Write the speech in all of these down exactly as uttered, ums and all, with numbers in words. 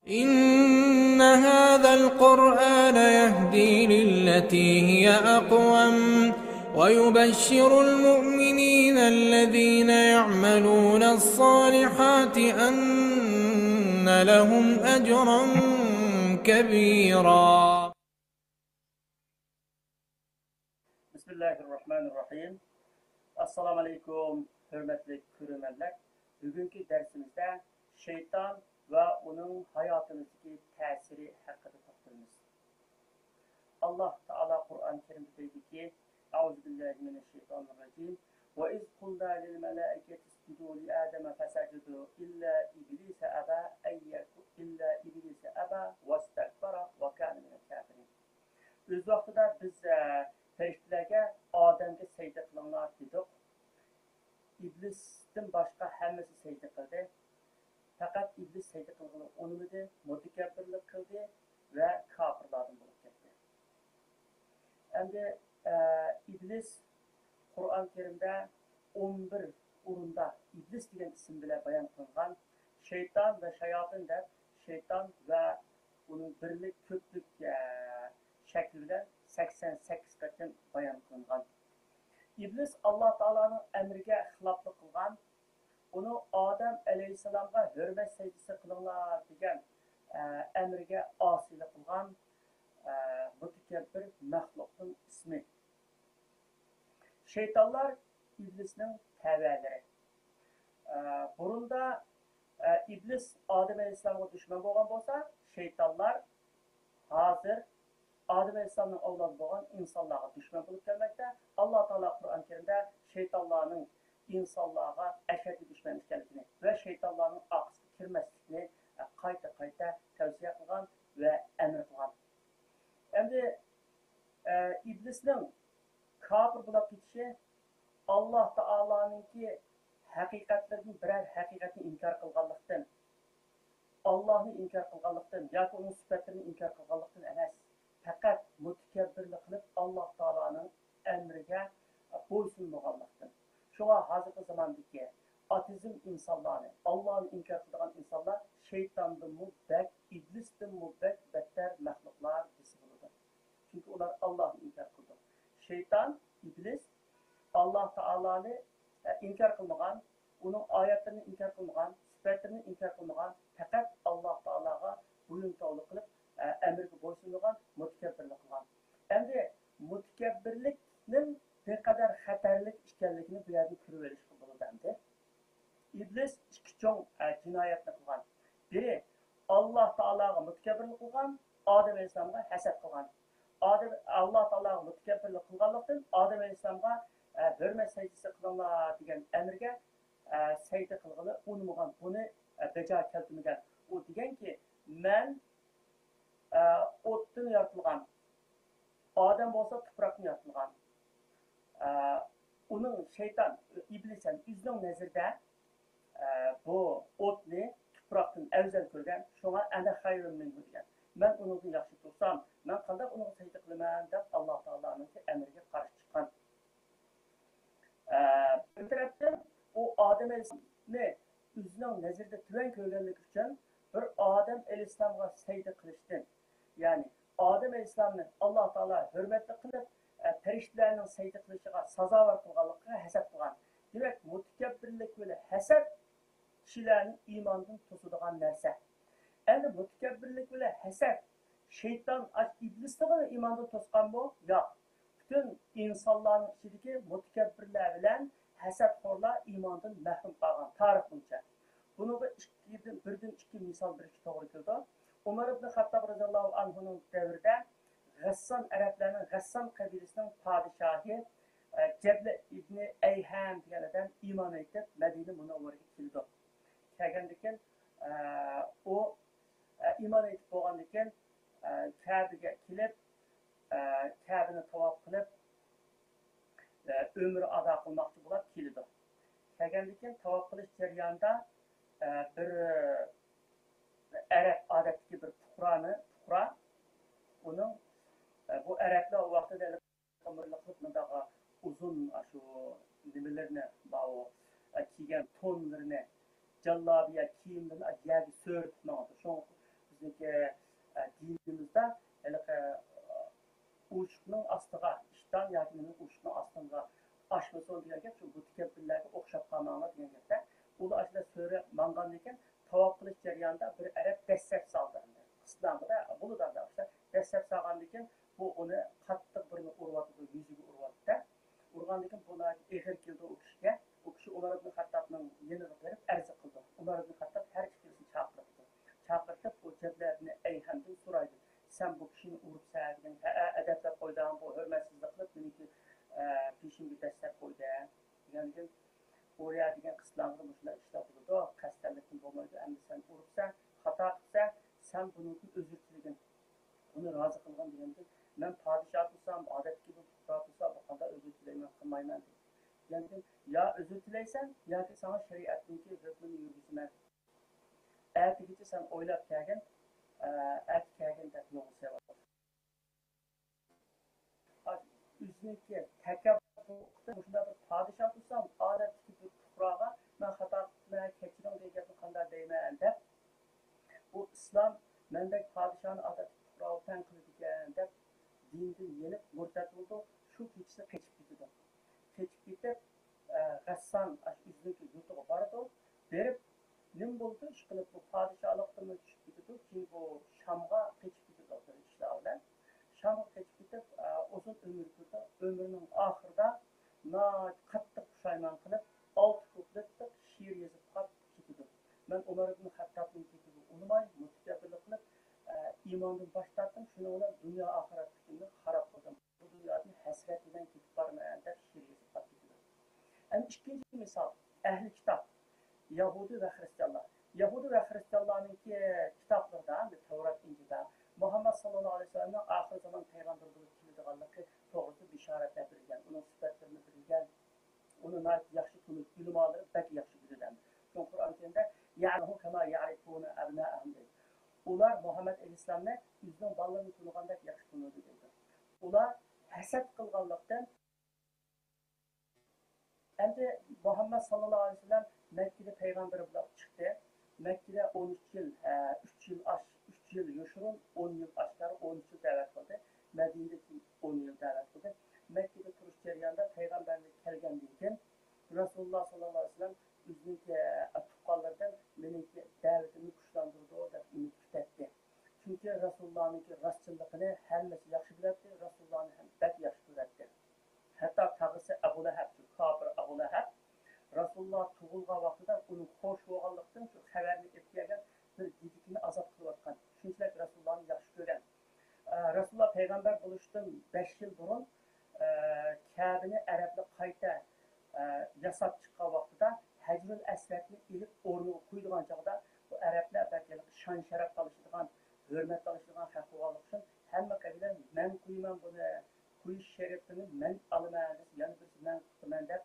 إن هذا القرآن يهدي للتي هي أقوم ويبشر المؤمنين الذين يعملون الصالحات أن لهم أجرا كبيرا. بىسمىللاھىررەھمانىررەھىم. ئەسسالامۇئەلەيكۇم، ھۆرمەتلىك كۆرۈرمەنلەر. بۈگۈنكى دەرسىمىزدە شەيتان ۋە ئۇنىڭ ھاياتىمىزدىكى تەسىرى ھەققىدە توختىلىمىز. ئاللاھ تائالا قۇرئان كەرىمدە دەيدۇكى، أعوذ بالله من الشيطان الرجيم. وإذ قلنا للملائكة اسجدوا لآدم فسجدوا إلا إبليس أبى أن يكون، إلا إبليس أبى واستكبر وكان من الكافرين. ئۆز ۋاقتىدا بىز، ئە، پەرىشتىلەرگە ئادەمگە سەجدە قىلىڭلار دېدۇق. ئىبلىستىن باشقا ھەممىسى سەجدە قىلدى. پەقەت ئىبلىس سەجدە قىلغىلى ئۇنىمىدى، مۇتەكەببىرلىك قىلدى ۋە كاپىرلاردىن بولۇپ كەتتى. ئەمدى، ئە، ئىبلىس قۇرئان كەرىمدە ئون بىر ئورۇندا ئىبلىس دېگەن ئىسىم بىلەن بايان قىلىنغان. شەيتان ۋە شاياتىن دەپ شەيتان ۋە ئۇنىڭ بىرلىك، كۆپلۈك، ئە، شەكلى بىلەن سەكسەن سەككىز قېتىم بايان قىلىنغان. ئىبلىس ئاللا تائالانىڭ ئەمرىگە خىلاپلىق قىلغان، ئۇنىڭ ئادەم ئەلەيھىسسالامغا ھۆرمەت سەجدىسى قىلىڭلار دېگەن، ئە، ئەمرىگە ئاسىيلىق قىلغان، ئە، مۇتەكەببىر مەخلۇقنىڭ ئىسمى. شەيتانلار ئىبلىسنىڭ تەۋەلىرى. ئە، بۇرۇندا، ئە، ئىبلىس ئادەم ئەلەيھىسسالامغا دۈشمەن بولغان بولسا، شەيتانلار ھازىر ئادەم ئەلەيھىسسالامنىڭ ئەۋلادى بولغان ئىنسانلارغا دۈشمەن بولۇپ كەلمەكتە. ئاللا تائالا قۇرئان كەرىمدە شەيتانلارنىڭ ئىنسانلارغا ئەشەددىي دۈشمەن ئىكەنلىكىنى ۋە شەيتانلارنىڭ ئارقىسىغا كىرمەسلىكىنى، ئە، قايتا-قايتا تەۋسىيە قىلغان ۋە ئەمر قىلغان. ئەمدى، ئە، ئىبلىسنىڭ كاپىر بولاپ كېتىشى ئاللا تائالانىڭكى ھەقىقەتلىرىدىن بىرەر ھەقىقەتنى ئىنكار قىلغانلىقتىن، ئاللاھنى ئىنكار قىلغانلىقتىن ياكى ئۇنىڭ سۈپەتلىرىنى ئىنكار قىلغانلىقتىن ئەمەس، پەقەت مۇتەكەببىرلىك قىلىپ، ئاللا تائالانىڭ ئەمرىگە بويسۇنمىغانلىقتىن. شۇڭا ھازىرقى زاماندىكى ئاتېئىزم ئىنسانلارنى، ئاللاھنى ئىنكار قىلىدىغان ئىنسانلار شەيتاندىنمۇ بەك، ئىبلىستىنمۇ بەك بەتتەر مەخلۇقلار دېسە بولىدۇ. چۈنكى ئۇلار ئاللاھنى ئىنكار قىلىدۇ. شەيتان، ئىبلىس ئاللا تائالانى، ئە، ئىنكار قىلمىغان، ئۇنىڭ ئايەتلىرىنى ئىنكار قىلمىغان، سۈپەتلىرىنى ئىنكار قىلمىغان، پەقەت ئاللا تائالاغا بويۇنتاۋلىق قىلىپ، ئە، ئەمرىگە بويسۇنىدىغان، مۇتەكەببىرلىك قىلغان. ئەمدى مۇتەكەببىرلىكنىڭ نەقەدەر خەتەرلىك ئىكەنلىكىنى بۇ يەردىن كۆرۈۋېلىشقا بولىدۇ ئەمدى. ئىبلىس ئىككى چوڭ، ئە، جىنايەتنى قىلغان. بىرى، ئاللا تائالاغا مۇتەكەببىرلىك قىلغان، ئادەم ئەلەيھىسسالامغا ھەسەت قىلغان. ئادەم، ئاللا تائالاغا مۇتەكەببىرلىك قىلغانلىقتىن، ئادەم ئەلەيھىسسالامغا، ئە، ھۆرمەت سەجدىسى قىلىڭلار دېگەن ئەمرگە، ئە، سەجدە قىلغىلى ئۇنىمىغان، بۇنى، ئە، بېجا كەلتۈرمىگەن. ئۇ دېگەنكى، مەن، ئە، ئوتتىن يارىتىلغان، ئادەم بولسا تۇپراقتىن يارىتىلغان. ئە، ئۇنىڭ شەيتان، ئىبلىس ھەم ئۆزىنىڭ نەزىرىدە، ئە، بۇ ئوتنى تۇپراقتىن ئەۋزەل كۆرگەن، شۇڭا «أنا خير منه» دېگەن. «مەن ئۇنىڭدىن ياخشى تۇرسام، مەن قانداق ئۇنىڭغا سەجدە قىلىمەن؟» دەپ، ئاللا تائالانىڭكى ئەمرىگە قارشى چىققان. ئە، بىر تەرەپتىن ئۇ ئادەم ئەلەيھىسسالامنى ئۆزىنىڭ نەزىرىدە تۆۋەن كۆرگەنلىكى ئۈچۈن بىر ئادەم ئەلەيھىسسالامغا سەجدە قىلىشتىن، يەنى ئادەم ئەلەيھىسسالامنى ئاللا تائالا ھۆرمەتلىك قىلىپ، ئە، پەرىشتىلەرنىڭ سەجدە قىلىشىغا سازاۋەر قىلغانلىقىغا ھەسەت قىلغان. دېمەك، مۇتەكەببىرلىك بىلەن ھەسەت كىشىلەرنى ئىماندىن توسىدىغان نەرسە. ئەمدى مۇتەكەببىرلىك بىلەن ھەسەت، شەيتان، ئاش-، ئىبلىسنىغىلا ئىماندىن توسقانمۇ؟ ياق. پۈتۈن ئىنسانلارنىڭ ئىچىدىكى مۇتەكەببىرلەر بىلەن ھەسەتخورلار ئىماندىن مەھرۇم قالغان، تارىخ بويىچە. بۇنىڭغا ئىككىدىن، بىردىن ئىككى مىسال بېرىشكە توغرا كېلىدۇ. ئۆمەر ئىبن خەتتاب رەزىياللاھۇ ئەنھۇنىڭ دەۋرىدە غەسسان، ئەرەبلەرنىڭ غەسسان قەبىلىسىنىڭ پادىشاھى، ئە، جەبلە ئىبنى ئەيھەم دېگەن ئادەم ئىمان ئېيتىپ، مەدىنە مۇنەۋۋەرىگە كېلىدۇ. كەلگەندىن كېيىن، ئە، ئۇ، ئە، ئىمان ئېيتىپ بولغاندىن كېيىن، ئە، كەبىگە كېلىپ، ئە، كەبىنى تاۋاپ قىلىپ، ئە، ئۆمرە ئادا قىلماقچى بولۇپ كېلىدۇ. كەلگەندىن كېيىن تاۋاپ قىلىش جەريانىدا، ئە، بىر ئەرەب، ئادەتتىكى بىر پۇقرانى، پۇقرا، ئۇنىڭ، ئە، بۇ ئەرەبلەر ئۇ ۋاقتىدا ئۆمۈرلۈك قىلىپ مۇنداق ئۇزۇن ئاشۇ نېمىلىرىنى، باۋۇ، ئە، كىيگەن تونلىرىنى، جاللابىيە كىيىملىرىنى يەرگە سۆرىتىپ ماڭىدۇ. شۇڭا بىز تاۋاپ قىلىش جەريانىدا بىر ئەرەب دەسسەپ سالدى. قىسلانغىدا بولىدۇ ئاشۇنداق. دەسسەپ سالغاندىن كېيىن بۇ ئۇنى قاتتىق بىرنى ئۇرۇۋاتىدۇ، يۈزىگە ئۇرۇۋاتىدۇ. ئۇرغاندىن كېيىن بۇ ناھايىتى ئېغىر كېلىدۇ ئۇ كىشىگە. ئۇ كىشى ئۇمەر ئىبن خەتتابنىڭ يېنىغا بېرىپ ئەرز قىلىدۇ. ئۇمەر ئىبن خەتتاب ھەر ئىككىلىسىنى چاقىرىپتۇ. چاقىرتىپ، بۇ جەبلەدىن ئەيھەمدىن سورايدۇ، سەن بۇ كىشىنى ئۇرۇپسەن دېگەن. ھەئە، ئەدەپلەپ قويدۇڭ، بۇ ھۆرمەتسىزلىك قىلىپ مېنىڭكى، ئە، بېشىمغا دەسسەپ قويدى دېگەندىن كېيىن، ئۇرۇيا دېگەن قىسلاڭغىدا مۇشۇنداق ئىشلار بولىدۇ، قەستەنلىكتىن بولمايدۇ، ئەمدى سەن ئۇرۇپسەن، خاتا قىپسەن، سەن بۇنىڭدىن ئۆزۈر تىلىگىن، بۇنى رازى قىلغىن دېگەندىن، مەن پادىشاھ تۇرسام، ئادەتتىكى بىر پۇقرا تۇرسا، بۇ قانداق ئۆزۈر تىلەيمەن، قىلمايمەن دېدى. دېگەندىن، يا ئۆزۈر تىلەيسەن، ياكى ساڭا شەرىئەتنىڭكى ھۆكمىنى يۈرگۈزىمەن. ئەتىگىچە سەن ئويلاپ كەلگىن، ئە، ئەتە كەلگىن دەپ يولغا سېلىۋالدى. ئۆزىنىڭكى تەكەببۇر، مۇشۇنداق بىر پادىشاھ تۇرسام، ئادەتتىكى بىر پۇقراغا مەن خاتا قىپتىمەن، كەچۈرۈڭ دېگەن گەپنى قانداق دەيمەن دەپ، بۇ ئىسلام مەندەك پادىشاھنى ئادەتتىكى پۇقراغا تەڭ قىلىدىكەن دەپ دىندىن يېنىپ مۇرتەت بولىدۇ. شۇ كېچىسى قېچىپ كېتىدۇ. قېچىپ كېتىپ، ئە، غەسسان ئاشۇ ئۆزىنىڭكى يۇرتىغا بارىدۇ. بېرىپ، نېمە بولىدۇ؟ ئىشقىلىپ، بۇ پادىشاھلىقتىنمۇ چۈشۈپ كېتىدۇ. كېيىن بۇ شامغا قېچىپ كېتىدۇ بىر ئىشلار بىلەن. شامغا قېچىپ كېتىپ، ئە، ئۇزۇن ئۆمۈر كۆرىدۇ. ئۆمرىنىڭ ئاخىرىدا ناھايىتى قاتتىق پۇشايمان قىلىپ، ئالتە كۇپلېتلىق شېئىر يېزىپ قاپ كېتىدۇ. مەن ئۆمەر ئىبن خەتتابنىڭ گېپىگە ئۇنىماي، مۇتەكەببىرلىك قىلىپ، ئە، ئىماندىن باش تارتتىم، شۇنىڭ بىلەن دۇنيا ئاخىرەتلىكىمنى خاراب قىلدىم. بۇ دۇنيادىن ھەسرەت بىلەن كېتىپ بارىمەن دەپ شېئىر يېزىپ قاپ كېتىدۇ. ئەمدى ئىككىنچى مىسال، ئەھلى كىتاب، يەھۇدىي ۋە خىرىستىيانلار. يەھۇدىي ۋە خىرىستىيانلارنىڭكى كىتابلىرىدا، تەۋرات، ئىنجىلدا مۇھەممەد ساللاللاھۇ ئەلەيھى ۋەسەللەمنىڭ ئاخىر زامان پەيغەمبىرى بولۇپ كېلىدىغانلىقى توغرىسىدا بېشارەتلەر بېرىلگەن، ئۇنىڭ سۈپەتلىرىنى بىلگەن، ئۇنى ناھايىتى ياخشى تونۇيدۇ، ئۆلىمالىرى بەك ياخشى بىلىدۇ. شۇڭا قۇرئان كەرىمدە، يەرىفۇنەھۇ كەما يەرىفۇنە ئەبنائەھۇم دەيدۇ. ئۇلار مۇھەممەد ئەلەيھىسسالامنى ئۆزىنىڭ بالىلىرىنى تونۇغاندەك ياخشى تونۇيدۇ دەيدۇ. ئۇلار ھەسەت قىلغانلىقتىن، ئەمدى مۇھەممەد ساللاللاھۇ ئەلەيھى ۋەسەللەم مەككىدە پەيغەمبەر بولۇپ چىقتى. مەككىدە ئون ئۈچ يىل، ئە، ئۈچ يىل ئاش-، ئۈچ يىل يوشۇرۇن، ئون يىل ئاشكارا، ئون ئۈچ يىل دەۋەت قىلدى. مەدىنىدە كېيىن ئون يىل دەۋەت قىلدى. مەككىدە تۇرۇش جەريانىدا پەيغەمبەرلىك كەلگەندىن كېيىن، رەسۇلۇللا ساللاللاھۇ ئەلەيھى ۋەسەللەم ئۆزىنىڭكى، ئە، تۇغقانلىرىدىن مېنىڭكى دەۋىتىمنى كۈچلەندۈرىدۇ دەپ ئۈمىد كۈتەتتى. چۈنكى رەسۇلۇللانىڭكى راستچىللىقىنى ھەممىسى ياخشى بىلەتتى، رەسۇلۇللانى ھەم بەك ياخشى كۆرەتتى. ھەتتا تاغىسى ئەبۇ لەھەب، شۇ كاپىر ئەبۇ لەھەب، رەسۇلۇللا تۇغۇلغان ۋاقتىدا ئۇنىڭ خوش بولغانلىقتىن شۇ خەۋەرنى ئېلىپ كەلگەن بىر گىدىكىنى ئازاد قىلىۋاتقان. شۇنچىلىك رەسۇلۇللانى ياخشى كۆرگەن. ئە، رەسۇلۇللا پەيغەمبەر بولۇشتىن بەش يىل بۇرۇن، ئە، كەبىنى ئەرەبلەر قايتا، ئە، ياساپ چىققان ۋاقتىدا ھەجرۇل ئەسۋەدنى ئېلىپ ئورنىغا قويىدىغان چاغدا بۇ ئەرەبلەر بەك ھېلىقى شان شەرەپ تالىشىدىغان، ھۆرمەت تالىشىدىغان خەق بولغانلىقى ئۈچۈن ھەممە قەبىلە مەن قويىمەن بۇنى، قويۇش شەرىپىنى مەن ئالىمەن دېسە، يەنە بىرسى مەن قىپتىمەن دەپ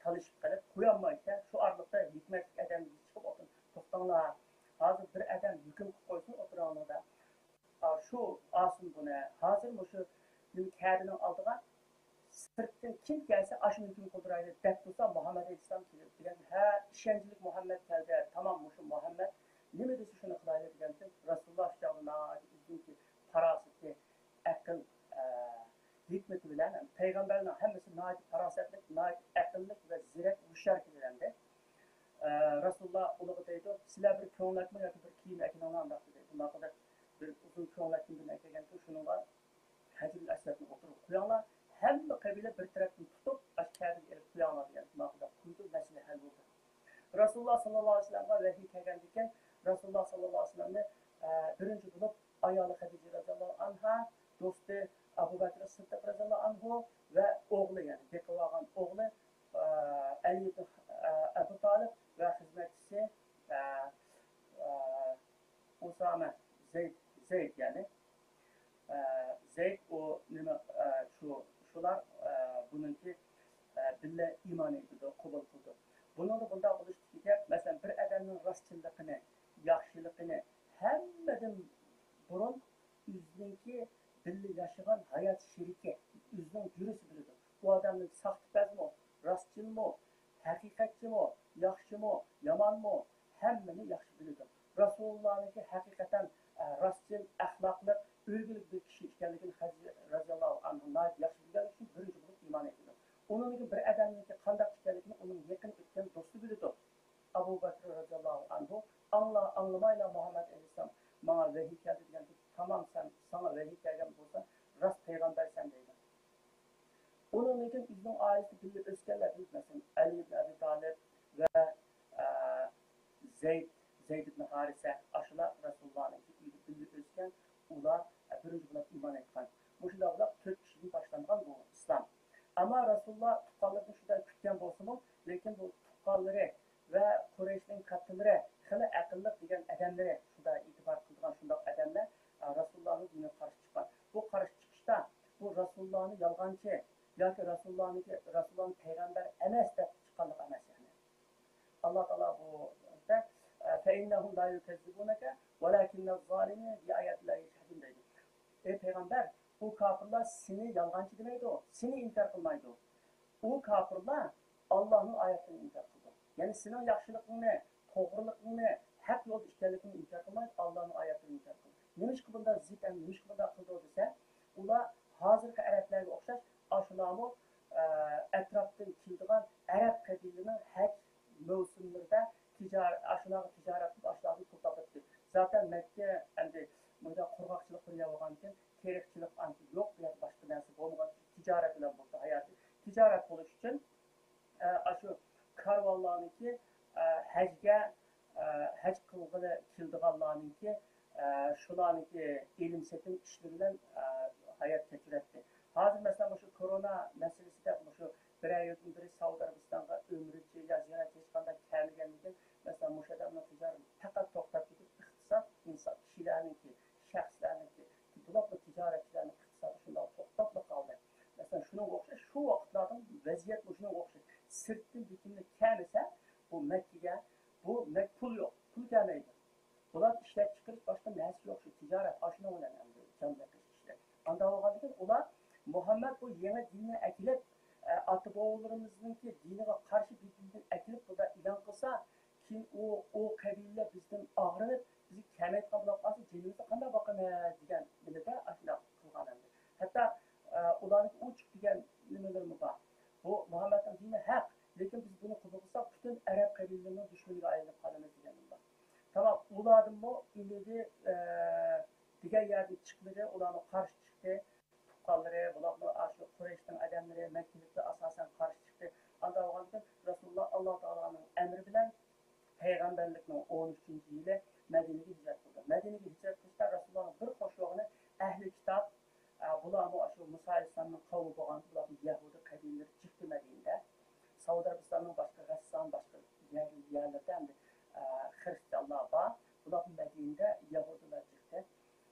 تالىشىپ قېلىپ قويالمايدىكەن. شۇ ئارىلىقتا ھېكمەتلىك ئادەم چىقىپ ئوتتۇرىغا، توختاڭلار، ھازىر بىر ئادەم ھۆكۈم قىلىپ قويسۇن ئوتتۇراڭلاردا. ئا، شۇ ئاسىم بۇنى ھازىر مۇشۇ نېمە كەبىنىڭ ئالدىغا سىرتتىن كىم كەلسە ئاشۇنى ھۆكۈم قىلدۇرايلى دەپ تۇرسا، مۇھەممەد ئەلەيھىسسالام كېلىپ دېگەن، ھە، ئىشەنچلىك مۇھەممەد كەلدى، تامام مۇشۇ مۇھەممەد، نېمە دېسە شۇنى قىلايلى دېگەندىن، رەسۇلۇللا شۇ چاغدا ناھايىتى ئۆزىنىڭكى پاراسىتى، ئەقىل، ئە، ھېكمىتى بىلەن، پەيغەمبەرنىڭ ھەممىسى ناھايىتى پاراسەتلىك، ناھايىتى ئەقىللىق ۋە زېرەك، ھوشيار كېلىدۇ ئەمدى. ئە، رەسۇلۇللا ئۇلارغا دەيدۇ، سىلەر بىر كۆڭلەكمە ياكى بىر كىيىم ئەكىلىڭلار ئۇنداق دېدى. بۇنداق قىلىپ بىر ئۇزۇن كۆڭلەكمىدىن ئەكەلگەنتۇ، شۇنىڭغا ھەجرۇل ئەسۋەدنى ئوتتۇرىغا قويۇڭلار، ھەممە قەبىلە بىر تەرەپتىن تۇتۇپ، ئاشۇ كەبىگە ئېلىپ قويۇڭلار دېگەن. شۇنداق قىلىپ قويدۇم، مەسىلە ھەل بولدى. رەسۇلۇللا ساللاللاھۇ ئەلەيھى ۋەسەللەمگە ۋەھىي كەلگەندىن كېيىن، رەسۇلۇللا ساللاللاھۇ ئەلەيھى ۋەسەللەمنى، ئە، بىرىنچى بولۇپ ئايالى خەدىجە رەزىياللاھۇ ئەنھا، دوستى ئەبۇ بەكرى سىددىق رەزىياللاھۇ ئەنھۇ ۋە ئوغلى، يەنى بېقىۋالغان ئوغلى، ئە، ئەلى ئىبن، ئە، ئەبۇ تالىب ۋە خىزمەتچىسى، ئە، ئە، ئۇسامە، زەيد، زەيد، يەنى، ئە، زەيد، ئۇ نېمە، ئە، شۇ، شۇلار، ئە، بۇنىڭكى، ئە، بىللە ئىمان ئېيتىدۇ، قوبۇل قىلىدۇ. بۇنىڭدا بۇنداق بولۇشتىكى گەپ، مەسىلەن، بىر ئادەمنىڭ راستچىللىقىنى، ياخشىلىقىنى ھەممىدىن بۇرۇن ئۆزىنىڭكى بىللە ياشىغان ھايات شېرىكى، ئۆزىنىڭ جۈرىسى بىلىدۇ. بۇ ئادەم ساختىپەزمۇ، راستچىلمۇ، ھەقىقەتچىمۇ، ياخشىمۇ، يامانمۇ، ھەممىنى ياخشى بىلىدۇ. رەسۇلۇللانىڭكى ھەقىقەتەن، ئە، راستچىل، ئەخلاقلىق، ئۈلگىلىك بىر كىشى ئىكەنلىكىنى خەدىجە رەزىياللاھۇ ئەنھا ناھايىتى ياخشى بىلگەنلىكى ئۈچۈن بىرىنچى بولۇپ ئىمان ئېيتىدۇ. ئۇنىڭدىن كېيىن بىر ئادەمنىڭكى قانداق ئىكەنلىكىنى ئۇنىڭ يېقىن ئۆتكەن دوستى بىلىدۇ. ئەبۇ بەكرى رەزىياللاھۇ ئەنھۇ ئەڭ ئاڭلىمايلا، مۇھەممەد ئەلەيھىسسالام ماڭا ۋەھىي كەلدى دېگەندە، تامام، سەن، ساڭا ۋەھىي كەلگەن بولسا، راست پەيغەمبەرسەن دەيدۇ. ئۇنىڭدىن كېيىن ئۆزىنىڭ ئائىلىسى بىللە ئۆسكەنلەر، مەسىلەن، ئەلى ئىبن ئەبى تالىپ ۋە، ئە، زەيد، زەيد ئىبن ھارىسە، ئاشۇلار رەسۇلۇللانىڭ ئۆيىدە بىللە ئۆسكەن، ئۇلار بىرىنچى بولۇپ ئىمان ئېيتقان. مۇشۇنداق بولۇپ تۆت كىشىدىن باشلانغان بۇ ئىسلام. ئەمما رەسۇلۇللا تۇغقانلىرىدىن شۇنداق كۈتكەن بولسىمۇ، لېكىن بۇ تۇغقانلىرى ۋە قۇرەيشنىڭ كاتتىلىرى خېلى ئەقىللىق دېگەن ئادەملىرى، شۇنداق ئېتىبار قىلىدىغان شۇنداق ئادەملەر، ئە، رەسۇلۇللانىڭ دىنىغا قارشى چىققان. بۇ قارشى چىقىشتا بۇ رەسۇلۇللانى يالغانچى ياكى رەسۇلۇللانىڭكى، رەسۇلۇللانى پەيغەمبەر ئەمەس دەپ چىققانلىق ئەمەس، يەنى. ئاللا تائالا بۇ، فَإِنَّهُمْ لَا يُكَذِّبُونَكَ وَلَكِنَّ الظَّالِمِينَ بِآيَاتِ اللَّهِ يَجْحَدُونَ دەيدۇ. ئەي پەيغەمبەر، ئۇ كاپىرلار سېنى يالغانچى دېمەيدۇ، سېنى ئىنكار قىلمايدۇ. ئۇ كاپىرلار ئاللانىڭ ئايەتلىرىنى ئىنكار قىلىدۇ. يەنى سېنىڭ ياخشىلىقىڭنى، توغرىلىقىڭنى، ھەق يولدا ئىكەنلىكىڭنى ئىنكار قىلمايدۇ، ئاللانىڭ ئايەتلىرىنى ئىنكار قىلىدۇ. نېمىشقا بۇنداق زىت ھەم نېمىشقا بۇنداق قىلىدۇ دېسە، ئۇلار ھازىرقى ئەرەبلەرگە ئوخشاش، ئاشۇلارمۇ، ئە، ئەتراپتىن كېلىدىغان ئەرەب قەبىلىنىڭ ھەج مەۋسۇملىرىدا تىجار-، ئاشۇلارغا تىجارەت قىلىپ، ئاشۇلاردىن پۇل تاپاتتى. زاتەن مەككە ئەمدى مۇنداق قۇرغاقچىلىق بىر يەر بولغاندىكىن، تېرىقچىلىق ئانچە يوق، بۇ يەردە باشقا نەرسە بولمىغان، تىجارەت بىلەن بولدى ھاياتى. تىجارەت بولۇش ئۈچۈن، ئە، ئاشۇ كارۋانلارنىڭكى، ئە، ھەجگە، ئە، ھەج قىلغىلى كېلىدىغانلارنىڭكى، ئە، شۇلارنىڭكى ئېلىم-سېتىم ئىشلىرى بىلەن، ئە، ھايات كەچۈرەتتى. ھازىر، مەسىلەن، مۇشۇ كورونا مەسىلىسىدە مۇشۇ بىرەر يىلدىن بېرى سەئۇدى ئەرەبىستانغا ئۆمرىچى يا زىيارەتچى ھېچقانداق كەلمىگەندىن كېيىن، مەسىلەن، مۇشۇ ئادەمنىڭ تىجارىتى پەقەت توختاپ كېتىپ، ئىقتىساد، ئىنسان، كىشىلەرنىڭكى، شەخسلەرنىڭكى، بولۇپمۇ تىجارەتچىلەرنىڭ ئىقتىسادى شۇنداق توختاپلا قالدى. مەسىلەن، شۇنىڭغا ئوخشاش، شۇ ۋاقىتلاردىن ۋەزىيەت مۇشۇنىڭغا ئوخشاش. سىرتتىن بېكىنمە كەلمىسە، بۇ مەككىگە، بۇ مەك-، پۇل يوق، پۇل كەلمەيدۇ. بۇلار ئىشلەپچىقىرىش باشقا نەرسە يوق، شۇ تىجارەت، ئاشۇنىڭ بىلەن ئەمدى جان بېقىش ئىشلەپ. ئانداق بولغاندىكىن ئۇلار مۇھەممەد بۇ يېڭى دىننى ئەكېلىپ، ئە، ئاتا-بوۋىلىرىمىزنىڭكى دىنىغا قارشى بىر دىننى ئەكېلىپ بۇنداق ئېلان قىلسا، كېيىن ئۇ، ئۇ قەبىلىلەر بىزدىن ئاغرىنىپ، بىزگە كەلمەيدىغان بولۇپ قالسا، جېنىمىزنى قانداق باقىمىز دېگەن نېمىدە ئاشۇنداق قىلغان ئەمدى. ھەتتا، ئە، ئۇلارنىڭكى ئۇچۇق دېگەن نېمىلىرىمۇ بار. بۇ مۇھەممەدنىڭ دىنى ھەق، لېكىن بىز بۇنى قوبۇل قىلساق، پۈتۈن ئەرەب قەبىلىلىرىنىڭ دۈشمىنىگە ئايلىنىپ قالىمىز دېگەن بار. تامام، ئۇلاردىنمۇ ئۈمىدى، ئە، دېگەن يەردىن چىقمىدى، ئۇلارمۇ قارشى چىقتى. تۇغقانلىرى، بولۇپمۇ ئاشۇ قۇرەيشنىڭ ئادەملىرى، مەككىلىكلەر ئاساسەن قارشى چىقتى. ئانداق بولغاندىكىن رەسۇلۇللا ئاللا تائالانىڭ ئەمرى بىلەن پەيغەمبەرلىكنىڭ ئون ئۈچىنچى يىلى مەدىنىگە ھىجرەت قىلدى. مەدىنىگە ھىجرەت قىلىشتا رەسۇلۇللانىڭ بىر قوشۇنى ئەھلى كىتاب، ئە، بۇلارمۇ ئاشۇ مۇسا ئەلەيھىسسالامنىڭ قەۋمى بولغان، بۇلارمۇ يەھۇدىي قەبىلىلىرى چىقتى مەدىنىدە. سەئۇدى ئەرەبىستاننىڭ باشقا غەسسان، باشقا يەر-، يەرلىرىدە ئەمدى، ئە، خرىستىيانلار بار. بۇلار مەدىنىدە يەھۇدىيلار چىقتى.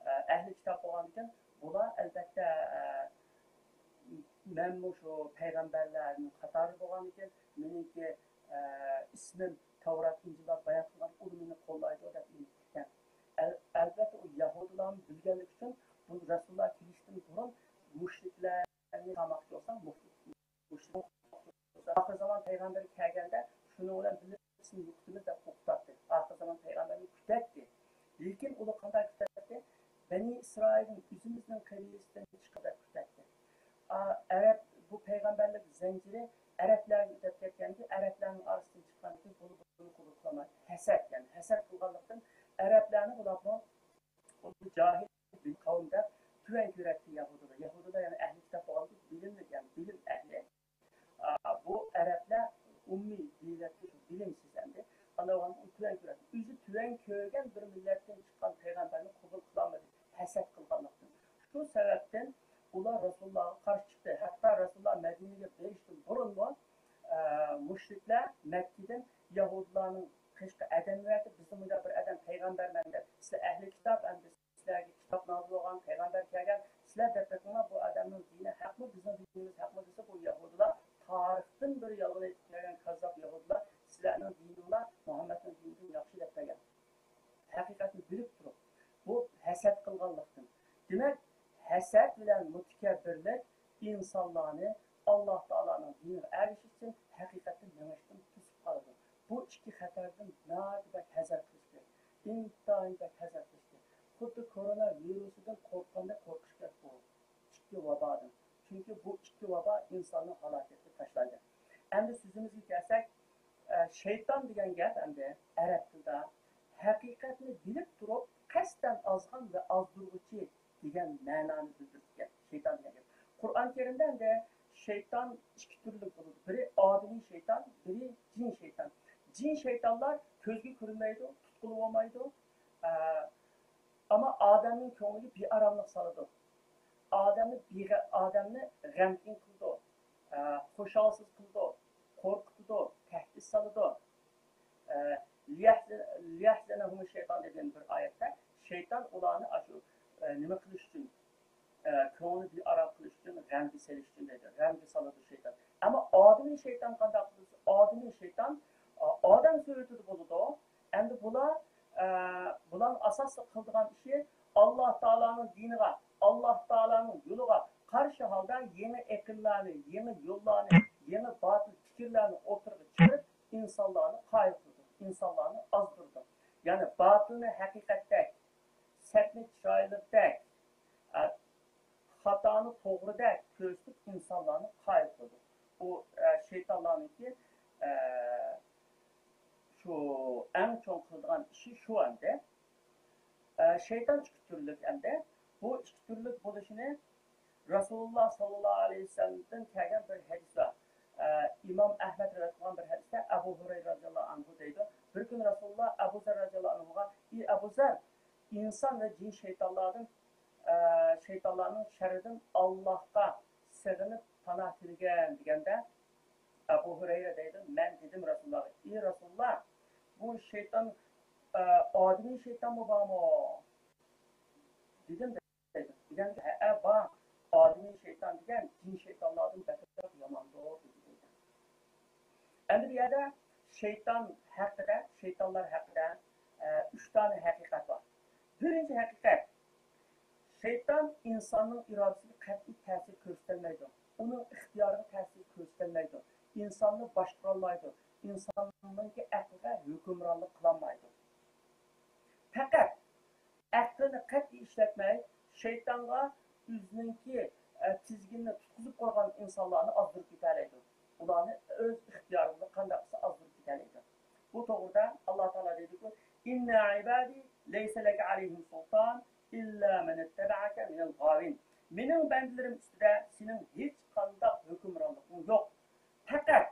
ئە، ئەھلى كىتاب بولغاندىكىن، بۇلار ئەلبەتتە، ئە، مەنمۇ شۇ پەيغەمبەرلەرنىڭ قاتارىدا بولغاندىكىن، مېنىڭكى، ئە، ئىسمىم تەۋرات، ئىنجىلدا بايان قىلغان، ئۇلار مېنى قوللايدۇ دەپ ئۈمىد قىلغان. ئەل-، ئەلبەتتە، ئۇ يەھۇدىيلارمۇ بىلگەنلىكى ئۈچۈن، بۇ رەسۇلۇللا كېلىشتىن بۇرۇن مۇشرىكلەرنى تاماقچى بولسا، مۇشرىك ئاخىر زامان پەيغەمبىرى كەلگەندە شۇنىڭ بىلەن بىللە سېنى يوقىتىمىز دەپ قورقۇتاتتى. ئاخىر زامان پەيغەمبەرنى كۈتەتتى. لېكىن ئۇلار قانداق كۈتەتتى؟ بەنى ئىسرائىلدىن ئۆزىمىزنىڭ قەبىلىسىدىن چىققۇدەك كۈتەتتى. ئا، ئەرەب، بۇ پەيغەمبەرلىك زەنجىرى ئەرەبلەرگە ئۆتۈپ كەتكەندىكىن، ئەرەبلەرنىڭ ئارىسىدىن چىققاندىكىن بۇنى، بۇنى قوبۇل قىلالمايدۇ. ھەسەت، يەنى ھەسەت قىلغانلىقتىن ئەرەبلەرنى بۇلارمۇ، بۇ جاھىل بىر قەۋم دەپ تۆۋەن كۆرەتتى يەھۇدىيلار. يەھۇدىيلار يەنى ئەھلى كىتاب بولغاندىكىن بىلىملىك، يەنى بىلىم ئەھلى. ئا، بۇ ئەرەبلەر ئۇممىي دېيىلەتتى، شۇ بىلىمسىز ئەمدى. ئانداق بولغاندا ئۇنى تۆۋەن كۆرەتتى. ئۆزى تۆۋەن كۆرگەن بىر مىللەتتىن چىققان پەيغەمبەرنى قوبۇل قىلالمىدى، ھەسەت قىلغانلىقتىن. شۇ سەۋەبتىن ئۇلار رەسۇلۇللاغا قارشى چىقتى. ھەتتا رەسۇلۇللا مەدىنىگە بېرىشتىن بۇرۇنمۇ، ئە، مۇشرىكلەر مەككىدىن يەھۇدىيلارنىڭ قېشىغا ئادەم يۆتكەپ، بىزدىن مۇنداق بىر ئادەم پەيغەمبەر مەن دەپ، سىلەر ئەھلى كىتاب ئەمدى سىلەرگە كىتاب نازىل بولغان، پەيغەمبەر كەلگەن، سىلەر دەپ بېقىڭلار، بۇ ئادەمنىڭ دىنى ھەقمۇ، بىزنىڭ دىنىمىز ھەقمۇ دېسە، بۇ يەھۇدىيلار تارىختىن بېرى يالغان ئېيتىپ كەلگەن كاززاپ يەھۇدىيلار، سىلەرنىڭ دىنىڭلار مۇھەممەدنىڭ دىنىدىن ياخشى دەپ بەرگەن. ھەقىقەتنى بىلىپ تۇرۇپ، بۇ ھەسەت قىلغانلىقتىن. دېمەك، ھەسەت بىلەن مۇتەكەببىرلىك ئىنسانلارنى ئاللا تائالانىڭ دىنىغا ئەگىشىشتىن، ھەقىقەتتىن مېڭىشتىن توسۇپ قالىدۇ. بۇ ئىككى خەتەردىن ناھايىتى بەك ھەزەر قىلىش كېرەك. ئىنتايىن بەك ھەزەر قىلىش كېرەك. خۇددى كورونا ۋىرۇسىدىن قورققاندەك قورقۇش كېرەك بۇ ئىككى ۋابادىن. چۈنكى بۇ ئىككى ۋابا ئىنساننى ھالاكەتكە تاشلايدۇ. ئەمدى سۆزىمىزگە كەلسەك، ئە، شەيتان دېگەن گەپ ئەمدى ئەرەب تىلىدا ھەقىقەتنى بىلىپ تۇرۇپ، قەستەن ئازغان ۋە ئازدۇرغۇچى دېگەن مەنانى بىلدۈرىدىكەن. شەيتان دېگەن گەپ. قۇرئان كەرىمدە ئەمدى شەيتان ئىككى تۈرلۈك بولىدۇ. بىرى ئادىمىي شەيتان، بىرى جىن شەيتان. جىن شەيتانلار كۆزگە كۆرۈنمەيدۇ، تۇتقىلى بولمايدۇ. ئە، ئەمما ئادەمنىڭ كۆڭلىگە بىئاراملىق سالىدۇ. ئادەمنى بىغە-، ئادەمنى غەمكىن قىلىدۇ، ئە، خۇشالسىز قىلىدۇ، قورقۇتىدۇ، تەھدىت سالىدۇ. ئە، لىيەھزە-، لىيەھزۇنەھۇمۇ شەيتان دېگەن بىر ئايەتتە شەيتان ئۇلارنى ئاشۇ، ئە، نېمە قىلىش ئۈچۈن، ئە، كۆڭلىنى بىئارام قىلىش ئۈچۈن، غەمگە سېلىش ئۈچۈن دەيدۇ. غەمگە سالىدۇ شەيتان. ئەمما ئادىمىي شەيتان قانداق قىلىدۇ؟ ئادىمىي شەيتان، ئا-، ئادەم سۈرىتىدە بولىدۇ. ئەمدى بۇلار، ئە، بۇلارنىڭ ئاساسلىق قىلىدىغان ئىشى ئاللا تائالانىڭ دىنىغا، ئاللا تائالانىڭ يولىغا قارشى ھالدا يېڭى ئېقىملارنى، يېڭى يوللارنى، يېڭى باتىل پىكىرلەرنى ئوتتۇرىغا چىقىرىپ، ئىنسانلارنى قايىل قىلىدۇ، ئىنسانلارنى ئازدۇرىدۇ. يەنى باتىلنى ھەقىقەتتەك، سەتنى چىرايلىقتەك، ئە، خاتانى توغرىدەك كۆرسىتىپ، ئىنسانلارنى قايىل قىلىدۇ. بۇ، ئە، شەيتانلارنىڭكى، ئە، شۇ ئەڭ چوڭ قىلىدىغان ئىشى شۇ ئەمدى. ئە، شەيتان ئىككى تۈرلۈك ئەمدى. بۇ ئىككى تۈرلۈك بولۇشىنى رەسۇلۇللا ساللاللاھۇ ئەلەيھى ۋەسەللەمدىن كەلگەن بىر ھەدىس بار. ئە، ئىمام ئەھمەد رىۋايەت قىلغان بىر ھەدىستە ئەبۇ ھۇرەيرە رەزىياللاھۇ ئەنھۇ دەيدۇ، بىر كۈنى رەسۇلۇللا ئەبۇ زەر رەزىياللاھۇ ئەنھۇغا، ئى ئەبۇ زەر، ئىنسان ۋە جىن شەيتانلاردىن، ئە، شەيتانلارنىڭ شەررىدىن ئاللاھقا سېغىنىپ پاناھ تىلىگەن دېگەندە، ئەبۇ ھۇرەيرە دەيدۇ، مەن دېدىم رەسۇلۇللاغا، ئى رەسۇلۇللا، بۇ شەيتان، ئە، ئادىمىي شەيتانمۇ بارمۇ؟ دېدىم دەيدۇ. دېگەندە، ھەئە، بار، ئادىمىي شەيتان دېگەن جىن شەيتانلاردىن بەكرەك ياماندۇر، دېدى دەيدۇ. ئەمدى بۇ يەردە شەيتان ھەققىدە، شەيتانلار ھەققىدە، ئە، ئۈچ دانە ھەقىقەت بار. بىرىنچى ھەقىقەت، شەيتان ئىنساننىڭ ئىرادىسىگە قەتئىي تەسىر كۆرسىتەلمەيدۇ، ئۇنىڭ ئىختىيارىغا تەسىر كۆرسىتەلمەيدۇ، ئىنساننى باشقۇرالمايدۇ، ئىنساننىڭكى ئەقلىگە ھۆكۈمرانلىق قىلالمايدۇ. پەقەت ئەقلىنى قەتئىي ئىشلەتمەي، شەيتانغا ئۆزىنىڭكى، ئە، تىزگىنىنى تۇتقۇزۇپ قويغان ئىنسانلارنى ئازدۇرۇپ كېتەلەيدۇ. ئۇلارنى ئۆز ئىختىيارى بىلەن قانداق قىلسا ئازدۇرۇپ كېتەلەيدۇ. بۇ توغرىدا ئاللا تائالا دەيدۇكى، إن عبادي ليس لك عليهم سلطان إلا من اتبعك من الغاوين. مېنىڭ بەندىلىرىم ئۈستىدە سېنىڭ ھېچقانداق ھۆكۈمرانلىقىڭ يوق. پەقەت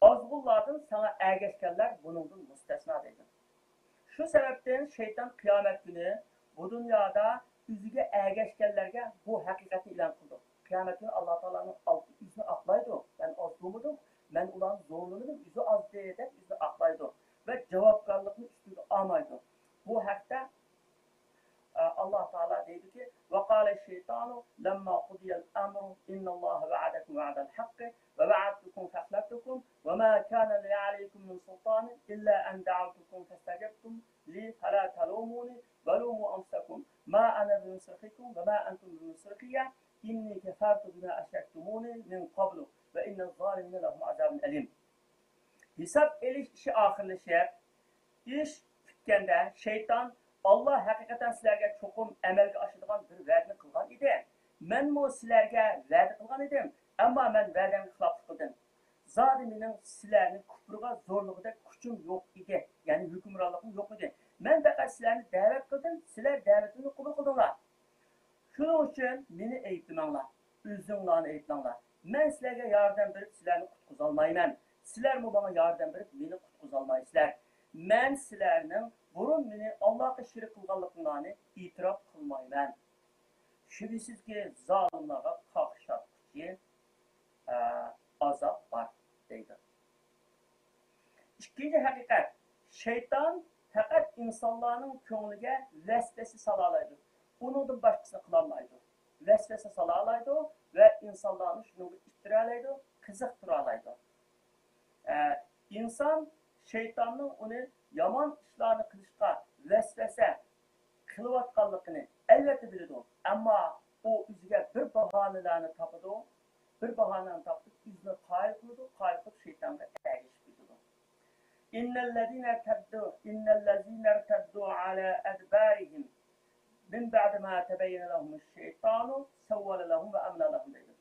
ئازغۇنلاردىن ساڭا ئەگەشكەنلەر بۇنىڭدىن مۇستەسنا دەيدۇ. شۇ سەۋەبتىن شەيتان قىيامەت كۈنى بۇ دۇنيادا ئۆزىگە ئەگەشكەنلەرگە بۇ ھەقىقەتنى ئېلان قىلىدۇ. قىيامەت كۈنى ئاللا تائالانىڭ ئالدىدا ئۆزىنى ئاقلايدۇ. مەن ئاز بولمىدىم، مەن ئۇلارنى زورلىمىدىم، ئۆزى ئازدى دەپ ئۆزىنى ئاقلايدۇ ۋە جاۋابكارلىقنى ئۈستىگە ئالمايدۇ. بۇ ھەقتە ئاللا تائالا دەيدۇكى، وقال الشيطان لما قضي الأمر إن الله وعدكم وعد الحق ووعدتكم فأخلفتكم وما كان لي عليكم من سلطان إلا أن دعوتكم فاستجبتم لي فلا تلوموني ولوموا أنفسكم ما أنا بمصرخكم وما أنتم بمصرخي إني كفرت بما أشركتموني من قبل وإن الظالمين لهم عذاب أليم. ھېساب ئېلىش ئىشى ئاخىرلىشىپ، ئىش پۈتكەندە، شەيتان، ئاللا ھەقىقەتەن سىلەرگە چوقۇم ئەمەلگە ئاشىدىغان بىر ۋەدىنى قىلغان ئىدى. مەنمۇ سىلەرگە ۋەدە قىلغان ئىدىم، ئەمما مەن ۋەدەمگە خىلاپلىق قىلدىم. زادى مېنىڭ سىلەرنى كۇپرىغا زورلىغۇدەك كۈچۈم يوق ئىدى، يەنى ھۆكۈمرانلىقىم يوق ئىدى. مەن پەقەت سىلەرنى دەۋەت قىلدىم، سىلەر دەۋىتىمنى قوبۇل قىلدىڭلار. شۇنىڭ ئۈچۈن مېنى ئەيىبلىمەڭلار، ئۆزۈڭلارنى ئەيىبلەڭلار. مەن سىلەرگە ياردەم بېرىپ سىلەرنى قۇتقۇزالمايمەن. سىلەرمۇ ماڭا ياردەم بېرىپ مېنى قۇتقۇزالمايسىلەر. مەن سىلەرنىڭ بۇرۇن مېنى ئاللاغا شېرىك قىلغانلىقىڭلارنى ئېتىراپ قىلمايمەن. شۈبھىسىزكى، زالىملارغا قاقشاتقۇچى، ئە، ئازاب بار، دەيدۇ. ئىككىنچى ھەقىقەت، شەيتان پەقەت ئىنسانلارنىڭ كۆڭلىگە ۋەسۋەسە سالالايدۇ. ئۇنىڭدىن باشقىسىنى قىلالمايدۇ. ۋەسۋەسە سالالايدۇ ۋە ئىنسانلارنى شۇنىڭغا ئىتتىرەلەيدۇ، قىزىقتۇرالايدۇ. ئە، ئىنسان شەيتاننىڭ ئۇنى يامان ئىشلارنى قىلىشقا ۋەسۋەسە قىلىۋاتقانلىقىنى ئەلۋەتتە بىلىدۇ، ئەمما ئۇ ئۆزىگە بىر باھانىلەرنى تاپىدۇ، بىر باھانىنى تاپىدۇ، ئۆزىنى قايىل قىلىدۇ، قايىل قىلىپ شەيتانغا ئەگىشىپ كېتىدۇ. إن الذين ارتدوا، إن الذين ارتدوا على أدبارهم من بعد ما تبين لهم الشيطان سول لهم وأملى لهم دەيدۇ.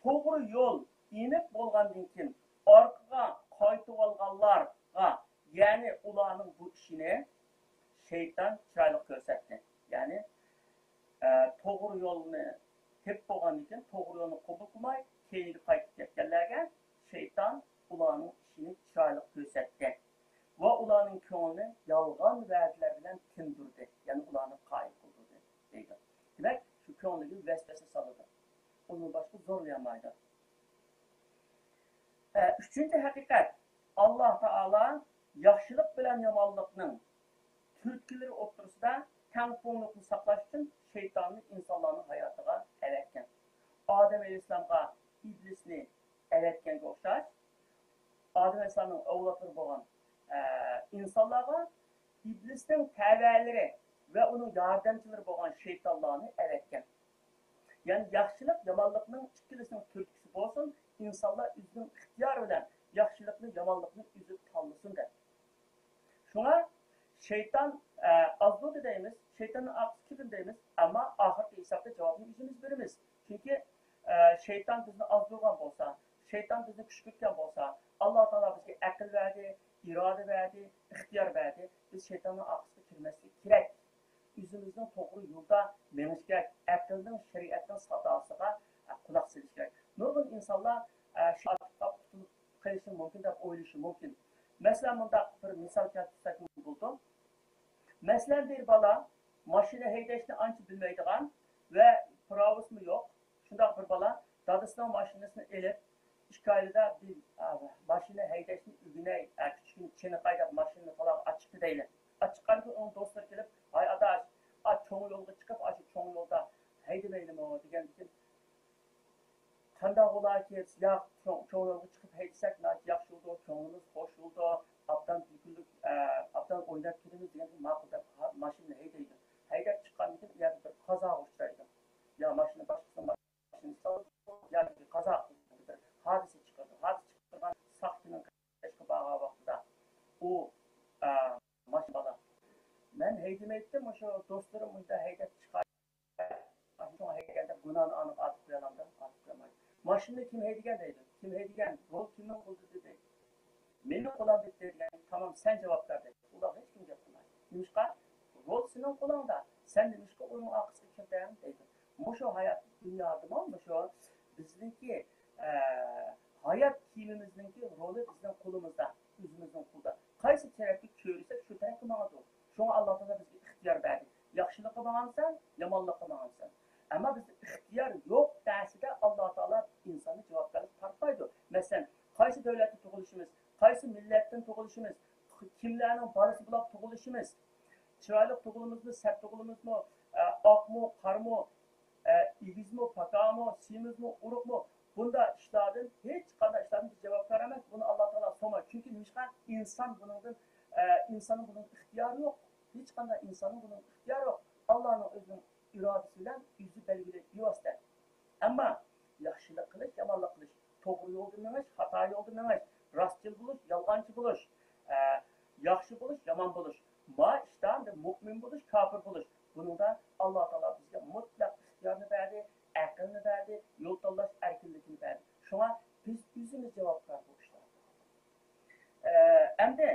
توغرا يول ئېنىق بولغاندىن كېيىن ئارقىغا قايتىۋالغانلارغا يەنى ئۇلارنىڭ بۇ ئىشىنى شەيتان چىرايلىق كۆرسەتتى. يەنى، ئە، توغرا يولنى تېپىپ بولغاندىن كېيىن، توغرا يولنى قوبۇل قىلماي، كەينىگە قايتىپ كەتكەنلەرگە شەيتان ئۇلارنىڭ ئىشىنى چىرايلىق كۆرسەتتى ۋە ئۇلارنىڭ كۆڭلىنى يالغان ۋەدىلەر بىلەن تىندۇردى، يەنى ئۇلارنى قايىل قىلدۇردى، دەيدۇ. دېمەك، شۇ كۆڭلىگە ۋەسۋەسە سالىدۇ. ئۇنىڭ باشقا زورلىيالمايدۇ. ئە، ئۈچىنچى ھەقىقەت، ئاللا تائالا ياخشىلىق بىلەن يامانلىقنىڭ تۈرتكىلىرى ئوتتۇرىسىدا تەڭپۇڭلۇقنى ساقلاش ئۈچۈن شەيتاننى ئىنسانلارنىڭ ھاياتىغا ئەۋەتكەن. ئادەم ئەلەيھىسسالامغا ئىبلىسنى ئەۋەتكەنگە ئوخشاش، ئادەم ئەلەيھىسسالامنىڭ ئەۋلادلىرى بولغان، ئە، ئىنسانلارغا ئىبلىسنىڭ تەۋەلىرى ۋە ئۇنىڭ ياردەمچىلىرى بولغان شەيتانلارنى ئەۋەتكەن. يەنى ياخشىلىق، يامانلىقنىڭ ئىككىلىسىنىڭ تۈرتكىسى بولسۇن، ئىنسانلار ئۆزىنىڭ ئىختىيارى بىلەن ياخشىلىقنى، يامانلىقنى ئۆزى تاللىسۇن دەپ. شۇڭا شەيتان، ئە، ئازدۇردى دەيمىز، شەيتاننىڭ ئارقىسى كېلىدۇ دەيمىز، ئەمما ئاخىرقى ھېسابتا جاۋابنى ئۆزىمىز بېرىمىز. چۈنكى، ئە، شەيتان بىزنى ئازدۇرغان بولسا، شەيتان بىزنى كۈشكۈرتكەن بولسا، ئاللا تائالا بىزگە ئەقىل بەردى، ئىرادە بەردى، ئىختىيار بەردى. بىز شەيتاننىڭ ئارقىسىغا كىرمەسلىك كېرەك. ئۆزىمىزنىڭ توغرا يولدا مېڭىش كېرەك، ئەقىلنىڭ، شەرىئەتنىڭ ساداسىغا، ئە، قۇلاق سېلىش كېرەك. نۇرغۇن ئىنسانلار، ئە، شەيتانغا قۇتۇلۇپ قېلىشى مۇمكىن دەپ ئويلىشى مۇمكىن. مەسىلەن، مۇنداق بىر مىسال كەلتۈرسەكمۇ بولىدۇ. مەسىلەن، بىر بالا ماشىنا ھەيدەشنى ئانچە بىلمەيدىغان ۋە پىراۋىسىمۇ يوق، شۇنداق بىر بالا دادىسىنىڭ ماشىنىسىنى ئېلىپ، ئىككى ئايدا بىر، ئا، ماشىنا ھەيدەشنى ئۆگىنەي، ئا، كىچىكىنى چېنىقاي دەپ ماشىنىنى تالاغا ئاچىقتى دەيلى. ئاچىققاندىن كېيىن ئۇنىڭ دوستلىرى كېلىپ، ھاي ئاداش، ئا، چوڭ يولغا چىقىپ، ئاشۇ چوڭ يولدا ھەيدىمەيلىمۇ دېگەندىكىن، قانداق بولاركى؟ ياق، چوڭ، چوڭ يولغا چىقىپ ھەيدىسەك ناھايىتى ياخشى بولىدۇ، كۆڭلىمىز خوش بولىدۇ، ئابدان بىر كۈنلۈك، ئە، ئابدان ئويناپ كېلىمىز دېگەندىن ماقۇل دەپ ھا-، ماشىنىنى ھەيدەيدۇ. ھەيدەپ چىققاندىن كېيىن ئۇ يەردە بىر قازاغا ئۇچرايدۇ. يا ماشىنا باشقىسىنىڭ ماشىنىسى ياكى قازا بىر ھادىسە چىقىرىدۇ. ھادىسە چىقىرغان ساقچىنىڭ قېشىغا بارغان ۋاقتىدا ئۇ، ئە، ماشىنا بالا، مەن ھەيدىمەيتتىم، مۇشۇ دوستلىرىم مۇشۇنداق ھەيدەپ چىقار، شۇڭا ھەيدىگەن دەپ گۇناھنى ئانىغا ئارتىپ قويالامدۇ؟ ئارتىپ قويالمايدۇ. ماشىنىنى كىم ھەيدىگەن دەيدۇ. كىم ھەيدىگەن؟ رول كىمنىڭ قولىدا دېدى. مېنىڭ قولۇمدا دېگەن، تامام، سەن جاۋابكار دەيدۇ. ئۇلار ھېچكىم گەپ قىلمايدۇ. نېمىشقا؟ رول سېنىڭ قولۇڭدا. سەن نېمىشقا ئۇنىڭ ئارقىسىغا كىردىڭ دەيدۇ. مۇشۇ ھايات دۇنيادىمۇ مۇشۇ بىزنىڭكى، ئە، ھايات كىيىمىمىزنىڭكى رولى بىزنىڭ قولىمىزدا، ئۆزىمىزنىڭ قولىدا. قايسى تەرەپكە كۆرسەك، شۇ تەرەپكە ماڭىدۇ. شۇڭا ئاللا تائالا بىزگە ئىختىيار بەردى. ياخشىلىققا ماڭامسەن، يامانلىققا ماڭامسەن. ئەمما بىزدە ئىختىيار يوق نەرسىدە ئاللا تائالا ئىنساننى جاۋابكارلىققا تارتمايدۇ. مەسىلەن، قايسى دۆلەتتە تۇغۇلۇشىمىز، قايسى مىللەتتىن تۇغۇلۇشىمىز، كىملەرنىڭ بالىسى بولۇپ تۇغۇلۇشىمىز، چىرايلىق تۇغۇلىمىزمۇ، سەت تۇغۇلىمىزمۇ، ئە، ئاقمۇ، قارىمۇ، ئە، ئېگىزمۇ، پاكامۇ، سېمىزمۇ، ئورۇقمۇ، بۇنداق ئىشلاردىن، ھېچقانداق ئىشلاردىن بىز جاۋابكار ئەمەس. بۇنى ئاللا تائالا سورىمايدۇ. چۈنكى نېمىشقا؟ ئىنسان بۇنىڭدىن، ئە، ئىنساننىڭ بۇنىڭغا ئىختىيارى يوق. ھېچقانداق ئىنساننىڭ بۇنىڭغا ئىختىيارى يوق. ئاللانىڭ ئۆزىنىڭ ئىرادىسى بىلەن ئۆزى بەلگىلەيدۇ بىۋاسىتە. ئەمما ياخشىلىق قىلىش، يامانلىق قىلىش، توغرا يولدا مېڭىش، خاتا يولدا مېڭىش، راستچىل بولۇش، يالغانچى بولۇش، ئە، ياخشى بولۇش، يامان بولۇش، ما ئىشتا مۇئمىن بولۇش، كاپىر بولۇش، بۇنىڭدا ئاللا تائالا بىزگە مۇتلەق ئىختىيارنى بەردى، ئەقىلنى بەردى، يول تاللاش ئەركىنلىكىنى بەردى. شۇڭا بىز ئۆزىمىز جاۋابكار بۇ ئىشلارغا. ئە، ئەمدى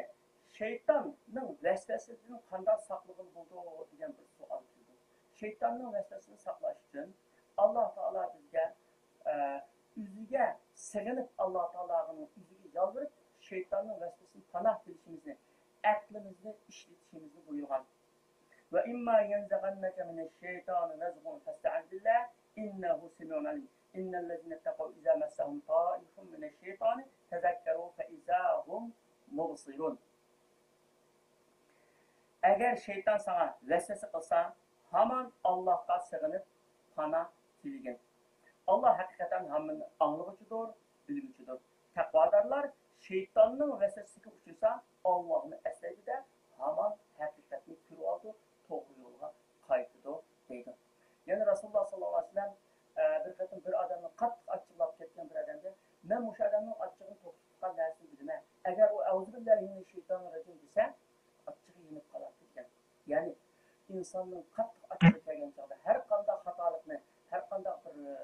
شەيتاننىڭ ۋەسۋەسىسىدىن قانداق ساقلىغىلى بولىدۇ دېگەن بىر سوئال كېلىدۇ. شەيتاننىڭ ۋەسۋەسىسىدىن ساقلاش ئۈچۈن ئاللا تائالا بىزگە، ئە، ئۆزىگە سېغىنىپ، ئاللا تائالاغا ئۆزىگە يالۋۇرۇپ، شەيتاننىڭ ۋەسۋەسىسىدىن پاناھ تىلىشىمىزنى، ئەقلىمىزنى ئىشلىتىشىمىزنى بۇيرۇغان. وَإِمَّا يَنزَغَنَّكَ مِنَ الشَّيْطَانِ نَزْغٌ فَاسْتَعِذْ بِاللَّهِ إِنَّهُ سَمِيعٌ عَلِيمٌ. إِنَّ الَّذِينَ اتَّقَوْا إِذَا مَسَّهُمْ طَائِفٌ مِنَ الشَّيْطَانِ تَذَكَّرُوا فَإِذَا هُمْ مُبْصِرُونَ. ئەگەر شەيتان ساڭا ۋەسۋەسە قىلسا، ھامان ئاللاھقا سېغىنىپ پاناھ تىلىگىن. ئاللا ھەقىقەتەن ھەممىنى ئاڭلىغۇچىدۇر، بىلگۈچىدۇر. تەقۋادارلار شەيتاننىڭ ۋەسۋەسىسىگە ئۇچرىسا، ئاللاھنى ئەسلەيدۇ-دە، ھامان ھەقىقەتنى كۆرۈۋالىدۇ، توغرا يولغا قايتىدۇ، دەيدۇ. يەنە رەسۇلۇللا ساللاللاھۇ ئەلەيھى ۋەسەللەم، ئە، بىر قېتىم بىر ئادەمنى قاتتىق ئاچچىقلاپ كەتكەن بىر ئادەمدىن، مەن مۇشۇ ئادەمنىڭ ئاچچىقىنى توختىتىدىغان نەرسىنى بىلىمەن. ئەگەر ئۇ «ئەئۇزۇبىللاھىمىنەششەيتانىررەجىم» دېسە، ئاچچىقى يېنىپ قالاتتى دېگەن. يەنى ئىنساننىڭ قاتتىق ئاچچىقى كەلگەن چاغدا ھەر قانداق خاتالىقنى، ھەر قانداق بىر، ئە،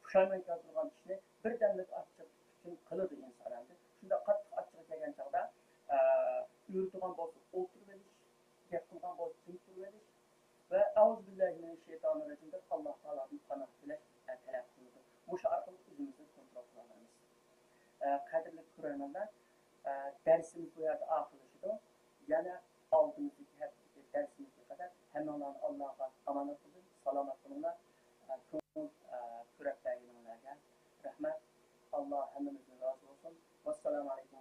پۇشايمان كەلتۈرىدىغان ئىشنى بىردەملىك ئاچچىق ئۈچۈن قىلىدۇ ئىنسان ئەمدى. شۇنداق قاتتىق ئاچچىقى كەلگەن چاغدا، ئۆرە تۇرغان بولسا ئولتۇرۇۋېلىش، گەپ قىلغان بولسا جىم تۇرۇۋېلىش ۋە ئەئۇزۇ بىللاھى مىنەششەيتانىر راجىم دەپ ئاللاھ تائالادىن پاناھ تىلەش تەلەپ قىلىنىدۇ. مۇشۇ ئارقىلىق ئۆزىمىزنى كونترول قىلالايمىز. قەدىرلىك كۆرەرمەنلەر، دەرسىمىز بۇ يەردە ئاخىرلىشىدۇ. يەنە ئالدىمىزدىكى ھەپتىدىكى دەرسىمىزگە قەدەر ھەممىڭلارنى ئاللاھقا ئامانەت قىلدىم. سالامەت بولۇڭلار. كۆڭۈل كۆرەپ بەرگىنىڭلارگە رەھمەت. ئاللاھ ھەممىمىزدىن رازى بولسۇن. ۋەسسالامۇ ئەلەيكۇم.